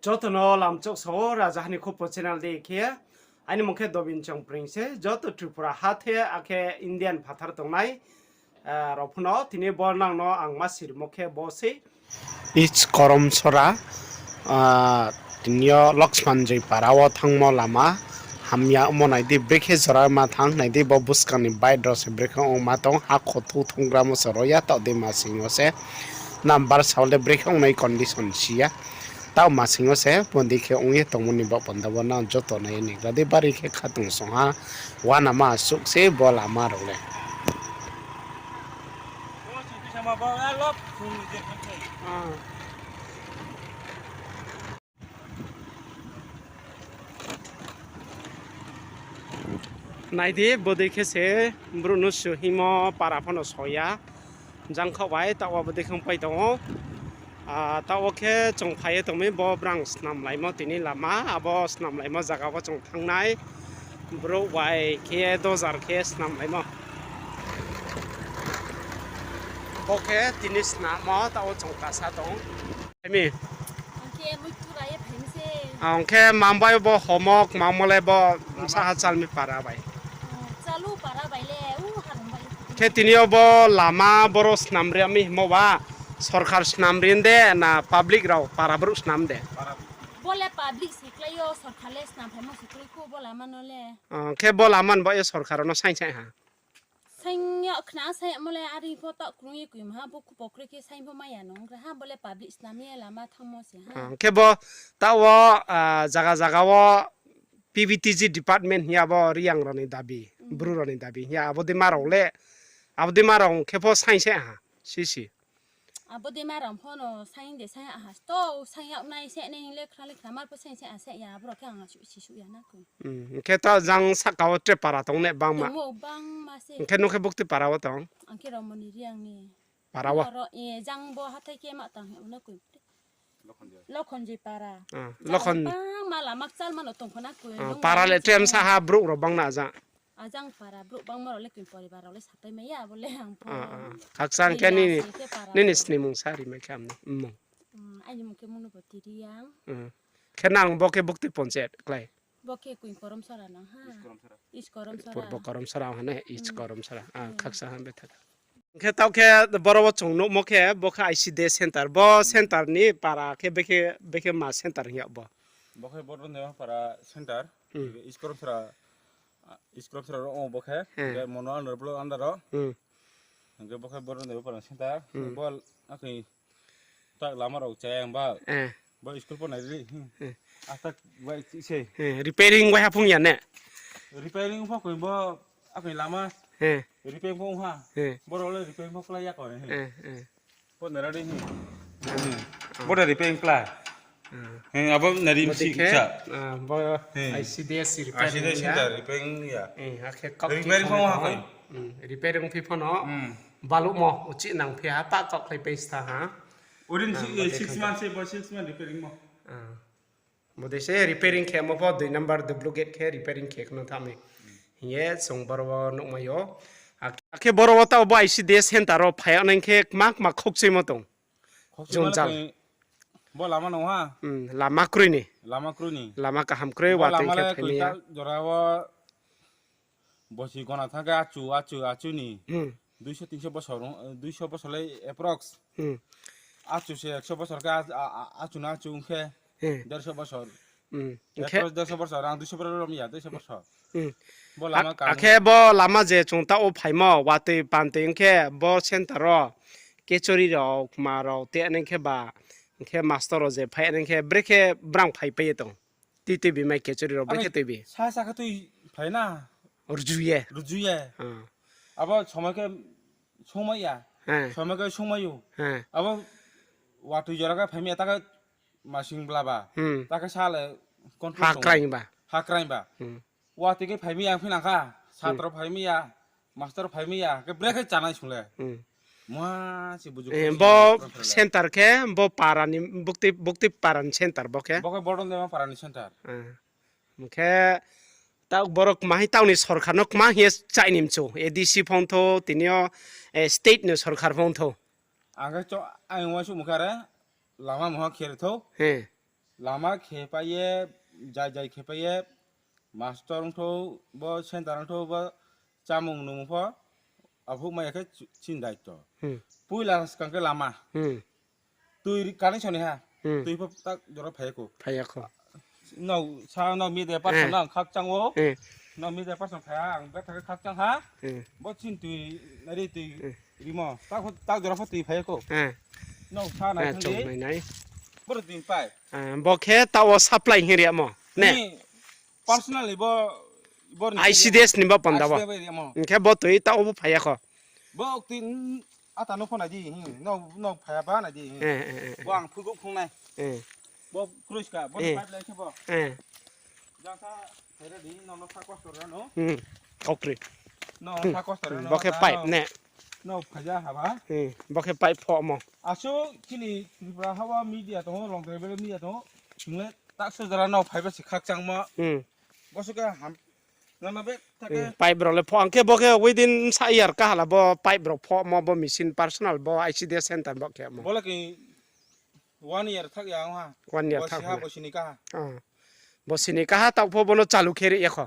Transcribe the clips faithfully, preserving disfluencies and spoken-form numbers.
Joto no lamchok sao, Rajaha ni Khupo channel dei khe. Aini mung khe Dobin Chongpring se, joto Tripura ha the, akhe Indian phathar tongnai, eh, rao pho no tini bo nang no ang ma sirimo khe bo sei. East Koromsora, ah, tini yo Loksman Joy para wo thanngmo lama hamya ongmo nai di, brekhe jora ma thanng nai di, bo buskang ni bike rao se brekhe ongma tong, ha khothou thunggramo se ro ya, taoh dei masing yo se number sao le brekhe ongnai condition si ya. Taoh masing yo se, bo dei khe ong ye tongmo ni baoh panda wo nang joto nai ye naigra di, bari khe khatungsung ha, uanama suh se bo lama rao le. Nai di, bo dei khe se brouh no suh hingmo para pho no so ya. Jangkhaoh bai taoh wo bo dei khe ongpai tong ou. Ah, taoh wo khe chung phai ye tong mi, bo brang snamlaimo tini lama, abo snamlaimo zaga wo chung thanng nai. Brouh bai khe dojar khe snamlaimo. Bo khe tini snammo, taoh wo chung kasa tong. Phai mi. Ang khe mui tura ye phai mi se. Ang khe mambai bo homok, mamo le bo bsa ha chal mi para bai. Chalu para bai le, u harong bai. Khe tini yo bo lama boro snamri mi himo ba, sorkar snamri de na public rao para brouh snam de? Bo le public se klái yo, sorkar le snam phaimo se kroi kho bo lama no le. Ah, khe bo lama ni baoh ye sorkar no saing saing ha? Saing ya khna, saing yamo le ari pho taoh krung ye koima ha, bo khupo kroi khe saing pho mai ya nung gra ha, bo le public snam ye lama thanngmo se ha. Ah, khe bo taoh wo, ah, zaga zaga wo P V T G department hing ya abo Reang rao ni dabi, Bru rao ni dabi hing ya, abo dei ma rao le, abo dei ma rao khe pho saing se ha, sisi. Abo dei ma rao pho no saing de saing ya ha, to saing yag nai se nai hing le khna le khna mar pho saing se ha se ya, abo rao khe ang asuh si suh ya na koi. Hing khe taoh jang sahka wo tre para tong ne bangma? Tongmo bangma se. Hing khe nung khe buktui para wo tong? Ang khe Romoni Reang ni. Para wo? Oro, e, jang bo hathái khe ma tang hing na koi. Lokhonjoi para. Ah, Lokhon- bangma lama kchalma no tong kho na koi, ah, nung para le tre msa ha brouh rao bang na jang? Ajang para brouh bangma rao le koi poribar rao le sapai mai ya, abo le ang pho. Ah, ah. Khakchang khe nini, nini snimung sa ri mai khe amni mmung. Aini mung khe Munuboti Reang. Khe nang bo khe buktui ponchet klái? Bo khe koi Koromsora nang ha. East Koromsora. Purbo Koromsora ha ne, East Koromsora. Ah, khakchang ha betha. Khe taoh khe boro wo chung nuhmo khe, bo khe I C D S center. Bo center ni para khe bekhe, bekhe ma center hing yag bo? Bo khe Bodondema para center. East Koromsora, East Koromsora rao bo khe, hing khe Mono under block under wo. Hing khe bo khe Bodondema para center. Bo akhe tak lama rao chaya ba. Bo school pho nai ri. Astak bai se. Repairing bai ha phung ya ne? Repairing pho koi bo akhe lama. Repairing pho ha. Boro le repairing pho klái ya koi. Bo nara ri. Bo da repairing klái. Abo nari msi khe, sa. Bo I C D S repairing ya. I C D S center repairing ya. Akhe kau repairing pho ha koi. Repairing phi pho no. Baluhmo uchih nang phi ha, pah kau khlai pai sta ha. Uri six months se bo six months repairing mo. Bodei se repairing khe mo pho dui number duplicate khe repairing khe khno tha mi. Hing ye chung boro wo nuhmai ou. Ak-, akhe boro wo taoh bo I C D S center wo phai yag nai khe kma kma khokchuimo tong? Khokchuimo le koi, bo lama no ha. Lama kroi ni. Lama kaham kroi, watoi khe phai mai ya. Jora wo bosi gona thanng khe achu, achu, achu ni. Duiso tinso bosor, duiso bosor le approx. Achu se ekso bosor khe, achu no achu ong khe. Derso bosor. Approx derso bosor, ang duiso bosor rom ya, duiso bosor. Bo lama kaham. Akhe bo lama je chung taoh wo phaimo, watoi pantoi ong khe bo center wo kechori rao, kma rao, te nai khe ba, hing khe master rao je phai nai khe, brekhe brang phaipai ye tong? Tui tuibi mai kechori rao, brekhe tuibi? Sa sa khe tui phai na. Rju ye? Rju ye. Abo somoi khe sungmai ya. Somoi khe sungmai ou. Abo watoi jora khe phai mai ya, ta khe masing bla ba. Ta khe sa le control ha kraing ba. Ha kraing ba. Watoi khe phai mai ya phi nang kha. Satro phai mai ya, master phai mai ya, khe brekhe chanai sung le. Bo center khe, bo para ni, buktui, buktui para ni center bo khe? Bo khe Bodondema para ni center. Hing khe taoh boro kma hing taoh ni sorkar no kma hing ye chai ni mchu, A D C phongthou, tini yo state ni sorkar phongthou. Ang khe, ang uaingsouhmo khe are, lama mungha khe ri thou. Lama khepai ye, jai jai khepai ye, master ongthou, bo center ongthou, bo chámung nungmung pho, aphuh mai ya khe chini daito. Poila skang khe lama. Tui connection ni ha. Tui pho tak jora phai ya kho. Phai ya kho. Nrao sa, nrao media person no ang khakchang ou. Nrao media person phai ha, ang betha khe khakchang ha. Bo chini tui, nari tui rimo. Tak jora pho tui phai ya kho. Nrao sa nai thang di. Boro tui pai. Bo khe taoh wo supply hing ri yamo ne? Personally bo, bo ni I C D S ni bo panda bo. Hing khe bo tui taoh wo pho phai ya kho. Bo tui ata no pho nai di, nrao phai ya ba nai di. Bo ang phugu phung nai. Bo kroi ska, bo ni pipeline khe bo. Jang sa phai ra di, nrao no sa kosto ra no. Nrao sa kosto ra no. Bo khe pipe ne? Nrao phai ya ha ba. Bo khe pipe phohmo. Asuh chini Tripura ha wo media tong ou, Longtraibel media tong ou. Chung le tak sojora nrao phai ba se khakchangmo. Bo suh khe ham, nrao no be ta khe. Pipe rao le phoh, ang khe bo khe within sa year kaha la bo pipe rao phohmo, bo machine personal bo I C D S center bo khe mo. Bo le khe one year thak ya ong ha. One year thak ha. Bo sini kaha. Bo sini kaha taoh pho bo no chalu khe ri ya kho.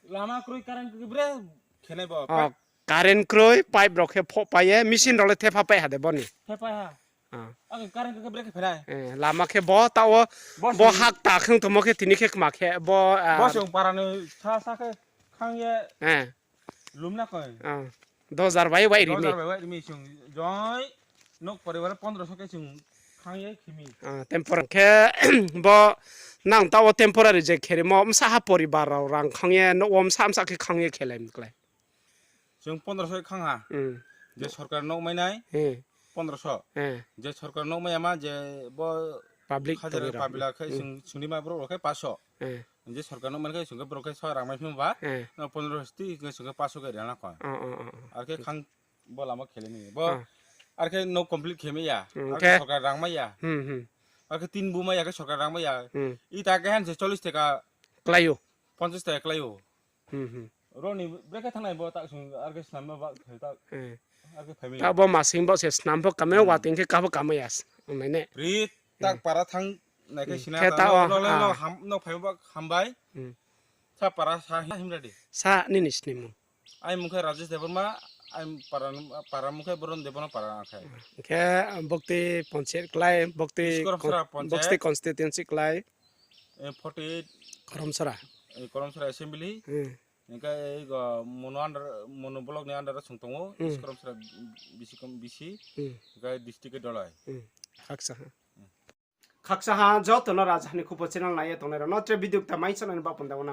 Lama kroi, current kroi, bre khe nai bo. Current kroi, pipe rao khe phohpai ye, machine rao le thepha pai ha de bo ni. Lama khe bo taoh wo, bo hakta kheng tongmo khe tini khe kma khe bo, bo chung para ni sa sa khe khang ye. Lumna koi. Dos hajar bai wai ri mi. Dos hajar bai wai ri mi chung joi. Nouh poribar pondroso khe chung khang ye khe mi. Temporary khe bo nang taoh wo temporary je khe rimo bsa ha poribar rao rang khang ye nouh wo bsa bsa khe khang ye khelai mi klái. Chung pondroso khang ha. Je sorkar nouh mai nai, pondroso. Je sorkar nouh mai ya ma je bo public hajar tongwi rao. Public khe chung, chungni ma brouh rao khe paso. Je sorkar nouh mai khe chung khe brouh khe so rang mai phimo ba, no pondroso ti khe chung khe paso khe ri na kho. Ar khe khang bo lama khelai mi bo. Ar khe nouh complete khe mai ya. Ar khe sorkar rang mai ya. Ar khe tin bu mai ya khe sorkar rang mai ya. Ita khe han se chollish taka klái ou. Ponchas taka klái ou. Ro ni brekhe thanngnai bo tak sung ar khe snam no ba khe tak. Ar khe phai mai ya. Tak bo masing bo se snam pho kamai, watoi khe ka pho kamai ya. Ri tak para thang nai khe sina khe ta ta no, no, no, ham, no phai ba hambai. Sa para sa himra di. Sa nini snimung. Ai mung khe Rajesh Debbarma, ai para, para mung khe Boron Debbarma para khe. Khe Bokti Panchayat klái, Bokti Koromsora Panchayat. Bokti constituency klái. Forty eight. Koromsora. Koromsora Assembly. Hingkhe go mono under, mono block ni under o sung tongo, Koromsora bisi kom bisi. Hingkhe district khe Dolai. Khaksa ha. Khaksa ha joto no Raja Hani Khupo channel nai ye tongnai rao no tre video kta mai sanani ba panda wo nang.